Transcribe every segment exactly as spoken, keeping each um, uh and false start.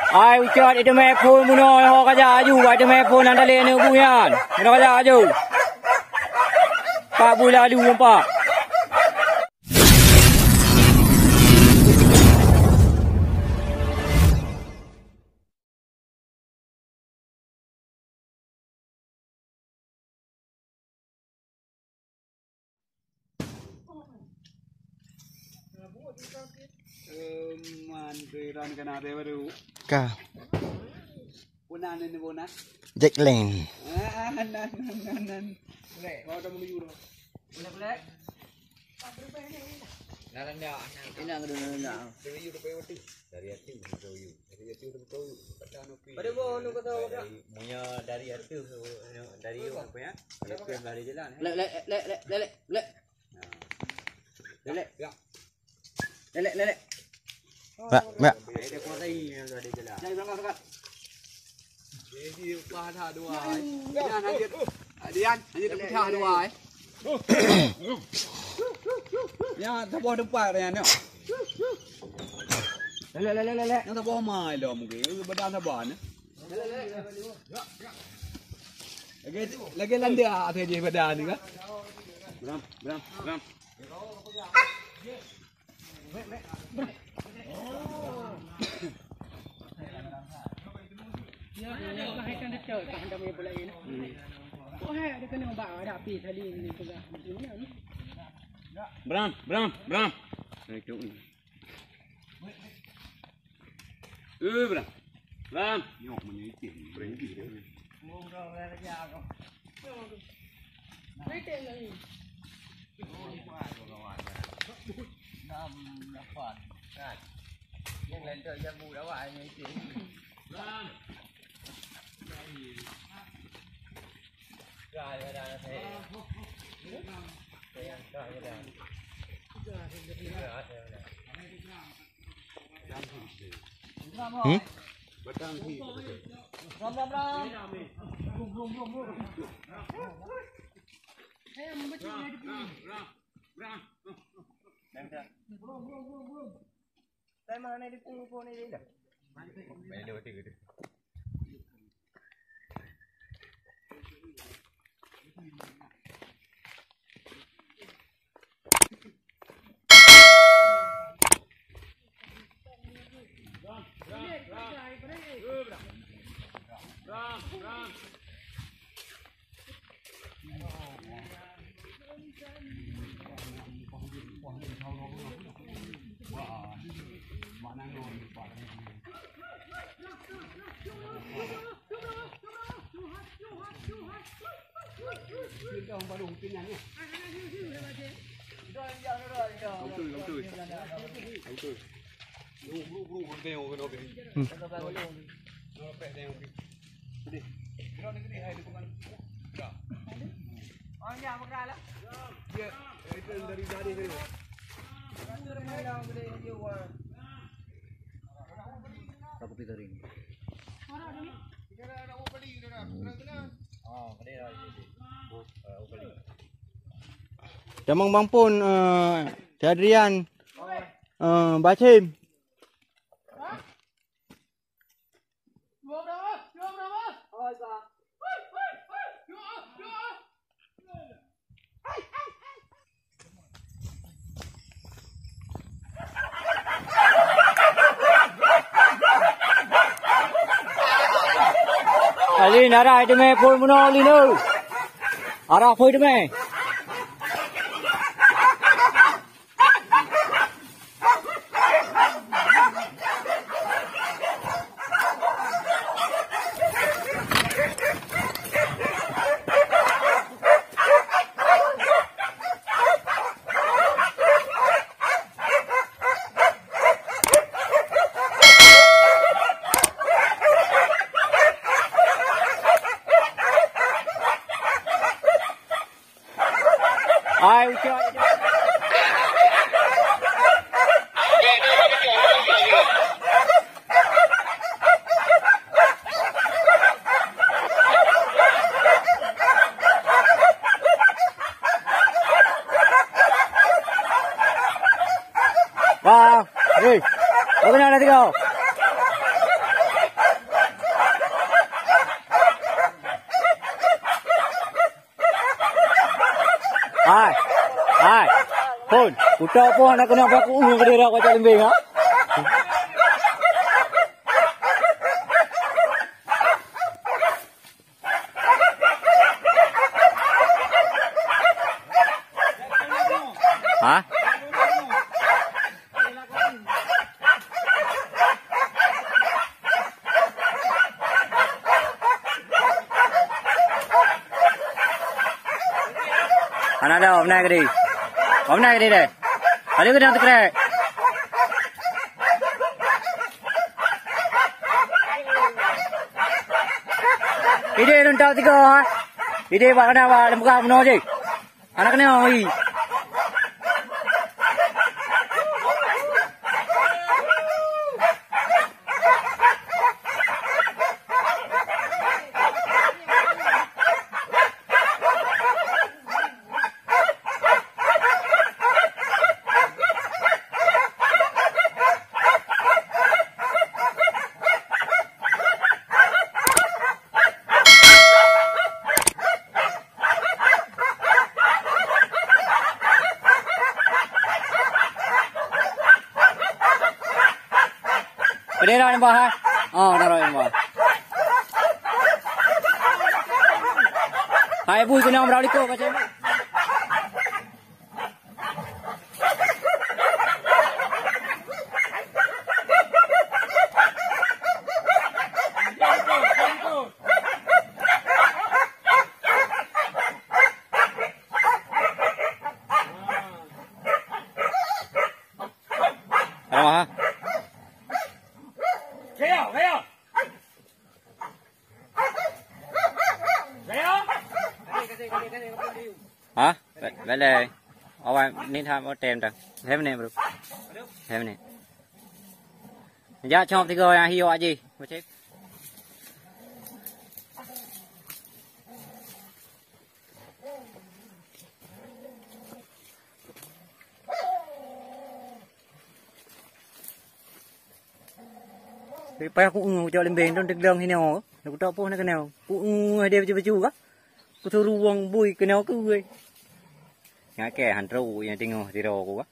Ai ucot iteumé phon bunoe ho kajak aju, ai iteumé phon nan daleh aneuk buet nyan. Bunoe kajak aju. Pak bui laju umpak. Man, tu Iran kena ada baru. Ka. Puna ni, ni puna. Jack Lang. Ah, nan, nan, nan, nan. Lek, kau dah menuju dah. Boleh, boleh. Dalam dia. Ini yang dulu nak. Dari atas, dari atas. Pada bawah, nak kata apa? Dari, munya dari atas, dari apa ya? Dari jalan, eh? Lek, lek, lek, lek, lek, lek. Lelek. Ya. Lelek, lelek. Bak, bak. Ada kuasa ini yang ada jalan. Jangan langgar sangat. Jadi, upah dah dua, eh. Yan, hanya, Dian, hanya terpecah dua, eh. Ya, saboh tempat, Dian, ya. Lelek, lelek, lelek. Yang saboh mai dah mungkin. Badan sabar, ni. Lagi, lagi landak saja badan ni, kan? Bram, Bram, Bram. Ya, ya, ya, kan dia cakap, kan dia punya pula ini. Kok hai ada kena ubah, ada api tadi ni pegang. Bram, Bram, Bram. Hai, tu. Eh, Bram. Bram. Nyok meunyo item. Berhenti. Nam dapat. Kan. Yang lain tu jabu dapat hanya itu. Bram. Dah, dah, dah, dah. Sayang, dah, dah, dah. Dah, dah, dah. Hmm? Ram, ram, ram. Tamong Bang Pon, eh, si Adrian, eh, Basim. Alin, arah teumé phon bunoe, Alin, oi. Arah phon teumé. Hai, ucok. Wah, hei. Bagaimana dah tiga? Phôn, kutok poh na keunoe bak ku'ueng keudeh rot kocak leumbeng, ha? Ha? Hana lom, meunan keudeh. Meunan keudeh deh. Adak keudeh teukrek. Idéh lôn tau tiga, ha. Idéh bak kana bak lam peugah bunoe jih. Adak keunoe, ih. Bendera nembak, ha? Oh, naruh nembak. Hai, bui, kena berapa likot macam ni? Ramah, ha? Gaya, gaya. Gaya. Ha? Ba-, balai. Awai ni tham tem dah. Hai menit, bro. Hai menit. Jak cop tiga nyang hiok jih. Macam. Payah ku'ueng cok leumbeng, dong teudong hinoe. Kutok poh na keunoe. Ku'ueng deh bacu-bacu ka. Kusuruh wong bui keunoe keue. Nyak kée han trok nyang teungoh sidroe ku ka.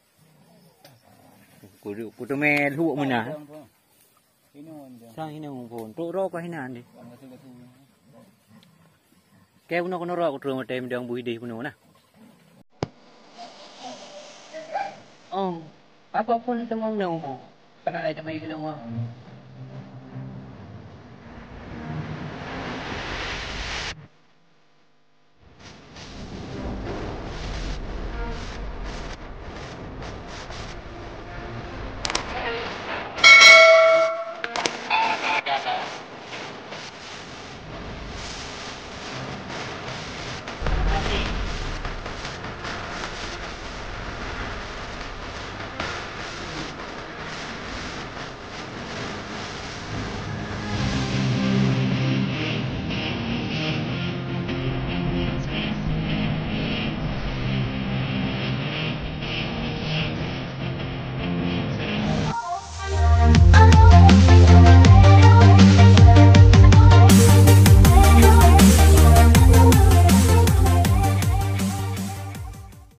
Ku, kuteumé lhuek meunan. Sang hinoe phôn. Trok droe ka hinan deh. Kée bunoe keunoe droe kuteumé tem dong bui deh bunoe na. Oh, apa pun teumong nyoe. Pernah ada teman kena uang.